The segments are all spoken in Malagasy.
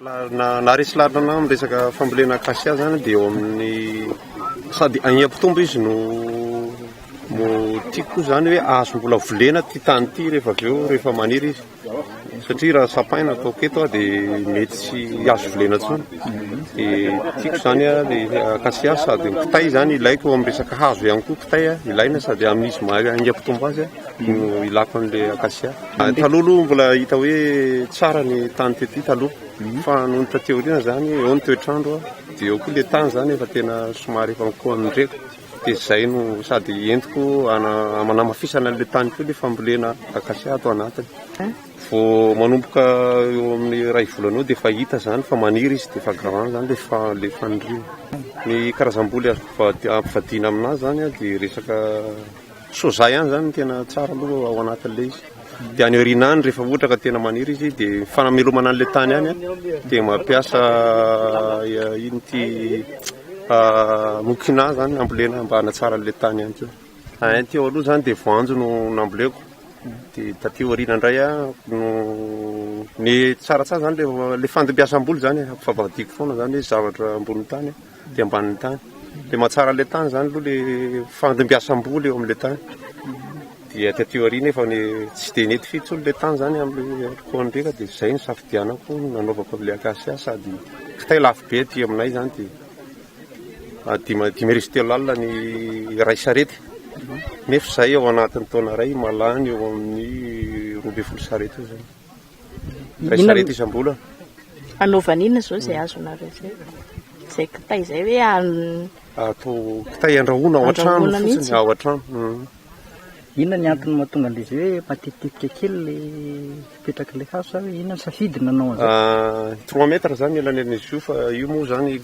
Naharesy lahatra anah amin'ny resaka fambolena acacia zany dia eo amin'ny sady ahiam-pitombo izy no no tiako koa zany hoe azo mbola volena ity tany ity rehefa avy eo rehefa maniry izy satria raha sampaina ataoko eto aho dia mety tsy azo volena intsony dia tiako zany le acacia sady ny kitay zany ilaiko amin'ny resaka hazo ihany koa kitay ilaina sady amin'izy maha aingam-pitombo azy no ilako an'le acacia. Taloha aloha mbola hita hoe tsara ny tany tety taloha fa noho ny taty aoriana zany eo ny toetr'andro dia eo koa le tany zany efa tena somary efa mikoa-ndreka dia izay no sady entiko hanamafisana an'le tany koa le fambolena acacia ato anatiny. Vao manomboka eo amin'ny iray volana eo dia efa hita zany fa maniry izy dia efa grand zany le le faniriana. Ny karazam-boly azo ampivadiana aminazy zany dia resaka Soja ihany zany no tena tsara aloha ao anatin'ilay izy. Dia any aoriana any rehefa ohatra ka tena maniry izy dia fanamelomana an'ilay tany ihany dia mampiasa ino ity mokina zany ambolena mba hanatsara an'ilay tany ihany koa. Ein teo aloha zany dia voanjo no namboleko dia taty aoriana indray aho no ny tsaratsara zany le fandimbiasam-boly zany ampivavadiko foana zany hoe zavatra ambonin'ny tany. dia ambanin'ny tany. Dia mahatsara an'ilay tany izany aloha ilay fandimbiasam-boly eo amin'ilay tany. Dia taty aoriana efa ny tsy dia nety firy intsony ilay tany izany amin'ilay alcool-ndreka dia izay no nisafidianako nanaovako an'ilay acacia sady kitay lafo be aty aminay izany dia 35 alina ny iray sarety. Nefa izay ao anatin'ny taona iray mahalany eo amin'ny 12 sarety eo izany. Iray sarety isam-bolana. Anaovana inona izao izay azonareo izay? Izay kitay izay hoe an... Atao kitay andrahoana ao an-trano fotsiny, ao an-trano. Mm. Inona ny antony mahatonga an'ilay izy hoe matetitetika kely ilay fipetrak'ilay hazo sa hoe inona ny safidy nanao an'izay? Ah, trois mètres zany ny elanelan'izy io fa io moa zany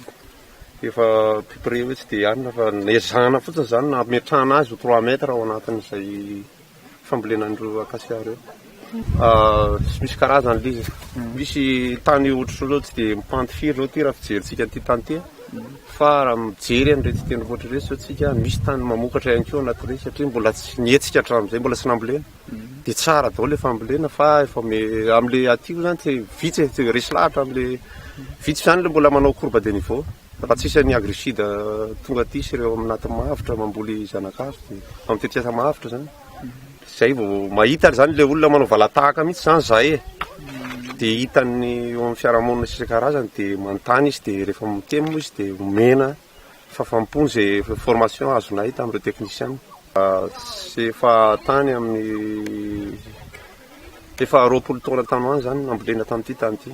efa à peu près hoe tsy dia anona fa nezahana fotsiny zany nametrahana azy ho trois mètres ao anatin'izay fambolena an'ireo acacia ireo. Tsy misy karazany ilay izy. Misy tany ohatr'izao zao tsy dia mipanty firy zao ity raha fijerintsika an'ity tany ity. Fa raha mijery an'ireto tendrombohitra ireto zao tsika, misy tany mamokatra ihany koa anatin'ireny satria mbola tsy nihetsika hatramin'izay, mbola tsy nambolena. Dia tsara daholo ilay fambolena fa efa amin'ilay aty koa zany tsy vitsy e, tsy resy lahatra amin'ilay vitsy zany ilay mbola manao courbe de niveau. Raha tsisy an'ny Agri-Sud tonga aty sy ireo anaty Mahavotra mamboly zanakazo dia amin'ny tetikasa Mahavotra zany. Zay vao mahita zany le olona manao valatahaka mihitsy zany zahay e. Dia hitany eo amin'ny fiarahamonina sy isan-karazany dia manontany izy dia rehefa miteny moa izy dia omena fahafaham-po izay formation azonay tamin'ireo techniciens. Tsy efa tany amin'ny efa 20 taona tany ho any zany nambolena tamin'ity tany ity.